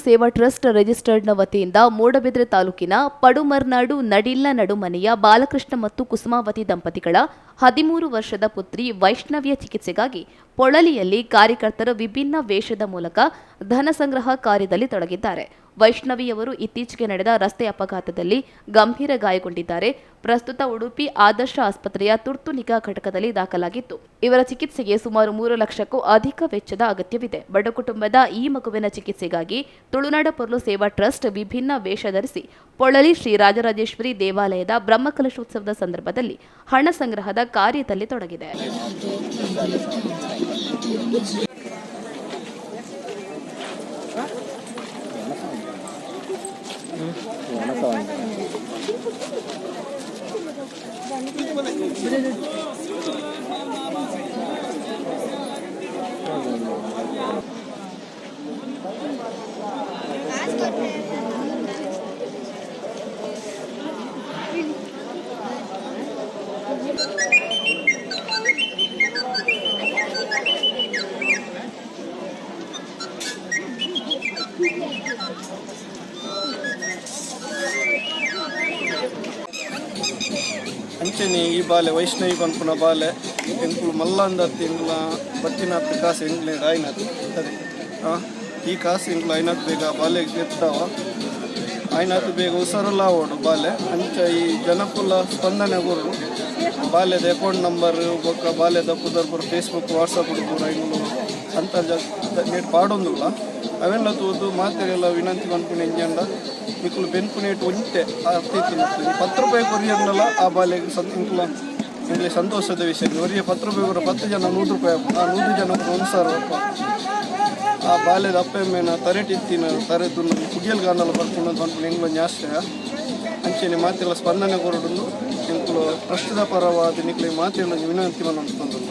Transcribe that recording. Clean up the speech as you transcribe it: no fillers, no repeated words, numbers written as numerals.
ಸೇವಾ ಟ್ರಸ್ಟ್ ರಿಜಿಸ್ಟರ್ಡ್ನ ವತಿಯಿಂದ ಮೂಡಬಿದ್ರೆ ತಾಲೂಕಿನ ಪಡುಮರ್ನಾಡು ನಡಿಲ್ಲ ನಡುಮನೆಯ ಬಾಲಕೃಷ್ಣ ಮತ್ತು ಕುಸುಮಾವತಿ ದಂಪತಿಗಳ 13 ವರ್ಷದ ಪುತ್ರಿ ವೈಷ್ಣವಿಯ ಚಿಕಿತ್ಸೆಗಾಗಿ ಪೊಳಲಿಯಲ್ಲಿ ಕಾರ್ಯಕರ್ತರು ವಿಭಿನ್ನ ವೇಷದ ಮೂಲಕ ಧನ ಸಂಗ್ರಹ ಕಾರ್ಯದಲ್ಲಿ ತೊಡಗಿದ್ದಾರೆ. ವೈಷ್ಣವಿಯವರು ಇತ್ತೀಚೆಗೆ ನಡೆದ ರಸ್ತೆ ಅಪಘಾತದಲ್ಲಿ ಗಂಭೀರ ಗಾಯಗೊಂಡಿದ್ದಾರೆ. ಪ್ರಸ್ತುತ ಉಡುಪಿ ಆದರ್ಶ ಆಸ್ಪತ್ರೆಯ ತುರ್ತು ನಿಗಾ ಘಟಕದಲ್ಲಿ ದಾಖಲಾಗಿತ್ತು. ಇವರ ಚಿಕಿತ್ಸೆಗೆ ಸುಮಾರು 3 ಲಕ್ಷಕ್ಕೂ ಅಧಿಕ ವೆಚ್ಚದ ಅಗತ್ಯವಿದೆ. ಬಡ ಕುಟುಂಬದ ಈ ಮಗುವಿನ ಚಿಕಿತ್ಸೆಗಾಗಿ ತುಳುನಾಡ ಪೊರ್ಲು ಸೇವಾ ಟ್ರಸ್ಟ್ ವಿಭಿನ್ನ ವೇಷ ಧರಿಸಿ ಪೊಳಲಿ ಶ್ರೀ ರಾಜರಾಜೇಶ್ವರಿ ದೇವಾಲಯದ ಬ್ರಹ್ಮಕಲಶೋತ್ಸವದ ಸಂದರ್ಭದಲ್ಲಿ ಹಣ ಸಂಗ್ರಹದ ಕಾರ್ಯದಲ್ಲಿ ತೊಡಗಿದೆ. ಅಂಚನೆ ಈ ಬಾಲೆ ವೈಷ್ಣವಿ ಪನ್ಪುನ ಬಾಲೆ ಎಂಕುಲು ಮಲ್ಲಂದತ್ತು ಎಂಕುಲ ಬತ್ತಿನಾತ್ ಕಾಸು ಎಂಕ್ಲೆ ಆಯ್ನತ್ ಅದೇ ಈ ಕಾಸು ಎಂಕುಲು ಐನಾತ್ ಬೇಗ ಬಾಲೆಗ್ ಎತ್ತಾವ. ಆಯ್ನಾತ್ ಬೇಗ ಹುಷಾರುಲ್ಲ ಆವೊಡು ಬಾಲೆ. ಅಂಚ ಈ ಜನಕುಲ ಸ್ಪಂದನೆ ಕೊರೊಡು. ಬಾಲೆದ ಅಕೌಂಟ್ ನಂಬರ್ ಬೊಕ್ಕ ಬಾಲೆದ ಪುದರ್ ಪೂರ ಫೇಸ್ಬುಕ್, ವಾಟ್ಸಪ್ ಪೂರ ಎಂಕುಲು ಅಂತರ್ಜಾಲ ನೆಟ್ ಪಾಡೊಂದುಲ್ಲ. ಅವೆಲ್ಲ ತೂದು ಮಾತೆರೆಲ್ಲ ವಿನಂತಿ ಮನ್ಪುನ ಎಂಜಂಡ, ನಿಕುಲು ಬೆನ್ಪುನೇಟ್ ಒಂತೆ ಅರ್ಥ ಇತ್ತು. 10 ರೂಪಾಯಿ ಕೊರಿಯರ್ನಲ್ಲ ಆ ಬಾಲೆಗ್ ಎಂಕುಲ ಎಂಕ್ಲೆ ಸಂತೋಷದ ವಿಷಯ. ಒರಿಯ 10 ರೂಪಾಯಿ ಕೊರ 10 ಜನ 100 ರೂಪಾಯಿ, ಆ 100 ಜನಕ್ಕೆ 1000 ರೂಪಾಯಿ. ಆ ಬಾಲ್ಯದ ಅಪ್ಪೆಮ್ಮೆನ ತರೆಟಿತ್ತಿನ ತರೆದು ಪುಗಿಯಲ್ ಗಾಂಡಲ ಬರ್ಪುಂಡು ಪನ್ಪುನ ಎಂಕ್ಲೊಂಜಿ ಆಶ್ರಯ. ಅಂಚೆನೆ ಮಾತೆಲ್ಲ ಸ್ಪಂದನೆ ಕೊರೊಡುಂದು ಎಂಕುಲು ಟ್ರಸ್ಟ್ದ ಪರವಾದ ನಿಕ್ಲೆ ಮಾತೆಲ್ಲ ವಿನಂತಿ ಮಲ್ತೊಂದುಲ್ಲ.